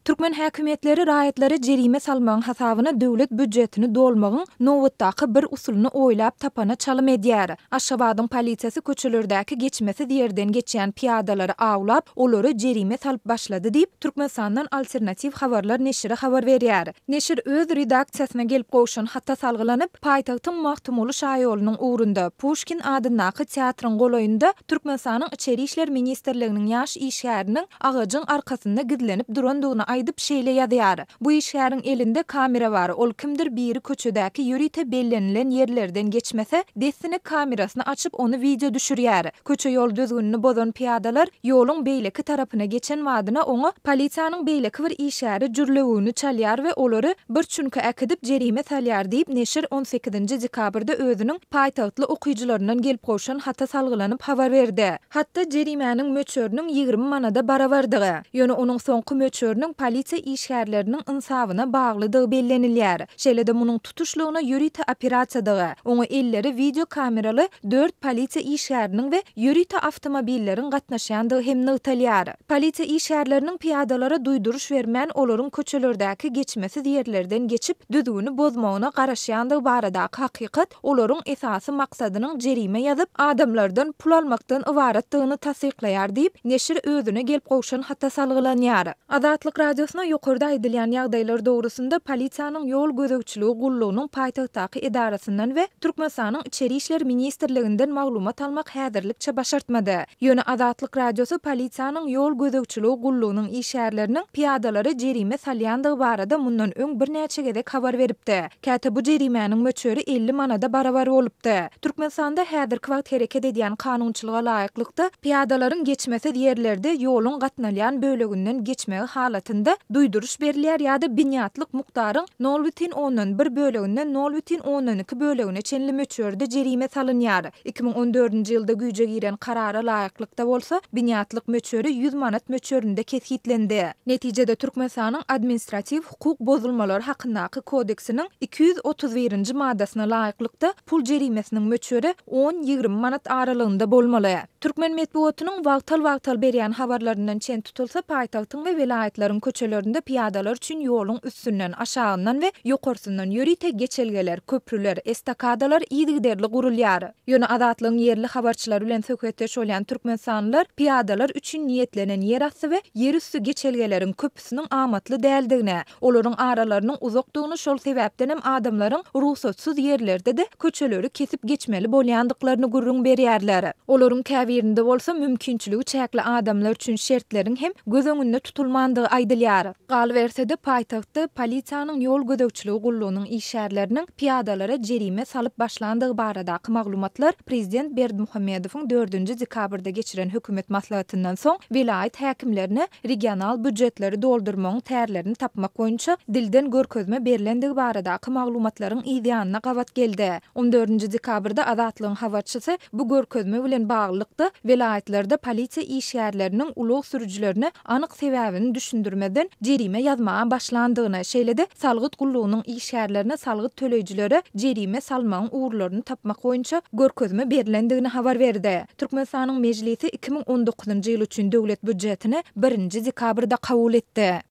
Türkmen häkimiýetleri raýatlara jerime salmagyň hasabyna döwlet býujetini dolmagyň nobatdaky bir usulyny oýlap tapana çalym edýär. Aşgabadyň polisiýasy köçelerdäki geçmesiz ýerden geçýän pyýadalary awlap, olara jerime salyp başlady diýip, Türkmenistandan Alternatiw habarlar neşiri habar berýär. Neşir öz redaksiýasyna gelip gowşan hata salgylanyp, paýtagtyň Magtymguly şaýolunyň ugrunda, Puşkin adyndaky teatryň golaýynda Türkmenistanyň Içeri işler ministrliginiň ýaş işgäriniň agajyň arkasynda gizlenip durandygyny aýdyp şeýle ýazýar, Bu işgäriň elinde kamera bar, ol kimdir biri köçedäki ýörite bellenilen ýerlerden geçmese, dessine kamerasyny açyp ony wideo düşürýär. Köçe-ýol düzgünini bozan pyýadalar ýoluň beýleki tarapyna geçen badyna oňa polisiýanyň beýleki bir işgäri jürlewügini çalýar we olary bir çüňke äkidip jerime salýar diýip, neşir on sekizinji dekabrda özüniň paýtagtly okyjylaryndan gelip gowşan hata salgylanyp habar berdi. Hatda jerimäniň möçberiniň 20 manada barabardygy, ýöne onuň soňky möçberiniň polisiýa işgärleriniň ynsabyna baglydygy bellenilýär. Şeýle-de munuň tutuşlygyna ýörite operasiýadygy, oňa elleri wideokameraly dört polisiýa işgäriniň we ýörite awtomobilleriň gatnaşýandygy hem nygtalýar. Polisiýa işgärleriniň pyýadalara duýduryş bermän, olaryň köçelerdäki geçmesiz ýerlerden geçip, düzgüni bozmagyna garaşýandygy baradaky hakykat olaryň esasy maksadynyň jerime ýazyp, adamlardan pul almakdan ybaratdygyny tassyklaýar diýip, neşir özüne gelip gowşan hata salgylanýar. Azatlyk Radiosyna ýokarda aýdylýan ýagdaýlar dogrusynda polisiýanyň ýol gözegçiligi gullugynyň paýtagtdaky edarasyndan we Türkmenistanyň Içeri işler ministrliginden maglumat almak häzirlikçe başartmady. Ýöne Azatlyk Radiosy polisiýanyň ýol gözegçiligi gullugynyň işgärleriniň pyýadalara jerime salýandygy barada mundan öň birnäçe gezek habar beripdi. Käte bu jerimäniň möçberi 50 manada barabar bolupdy. Türkmenistanda häzirki wagt hereket edýän kanunçylyga laýyklykda, pyýadalaryň geçmesiz ýerlerde ýoluň gatnalýan böleginden geçmegi halatynda duýduryş berilýär ýa-da binýatlyk mukdaryň nol bütin ondan bir böleginden nol bütin ondan iki bölegine çenli möçberde jerime salynýar. 2014-nji ýylda güýje giren karara laýyklykda bolsa, binýatlyk möçberi 100 manat möçberinde kesgitlendi. Netijede, Türkmenistanyň Administratiw hukuk bozulmalary hakyndaky kodeksiniň 231-nji maddasyna laýyklykda, pul jerimesiniň möçberi on-ýigrimi manat aralygynda bolmaly. Türkmen metbugatynyň wagtal-wagtal berýän habarlaryndan çen tutulsa, paýtagtyň we welaýatlaryň köçelerinde pyýadalar üçin ýoluň üstünden, aşagyndan we ýokarsyndan ýörite geçelgeler, köprüler, estakadalar yzygiderli gurulýar. Ýöne Azatlygyň ýerli habarçylary bilen söhbetdeş bolýan türkmenistanlylar pyýadalar üçin niýetlenen ýerasty we ýerüsti geçelgeleriň köpüsiniň amatly däldigini, olaryň aralarynyň uzakdygyny şol sebäpdenem adamlaryň rugsatsyz ýerlerde-de köçeleri kesip geçmeli bolýandyklaryny gürrüň berýärler. Olaryň käbirinde bolsa mümkinçiligi çäkli adamlar üçin şertleriň hem göz öňünde tutulmandygy aýdylýar. Galyberse-de, paýtagtda polisiýanyň ýol gözegçiligi gullugynyň işgärleriniň pyýadalara jerime salyp başlandygy baradaky maglumatlar prezident Berdimuhamedowyň dördünji dekabrda geçiren hökümet maslahatyndan soň welaýat häkimlerine regional býujetleri doldurmagyň tärlerini tapmak boýunça dilden görkezme berlendigi baradaky maglumatlaryň yzýanyna gabat geldi. On dördünji dekabrda Azatlygyň habarçysy bu görkezme bilen baglylykda, welaýatlarda polisiýa işgärleriniň ulag sürüjilerine anyk sebäbini düşündirmezden jerime ýazmaga başlandygyny, şeýle-de salgyt gullugynyň işgärlerine salgyt töleýjilere jerime salmagyň ugurlaryny tapmak boýunça görkezme berlendigini habar berdi. Türkmenistanyň Mejlisi 2019-njy ýyl üçin döwlet býujetini birinji dekabrda kabul etdi.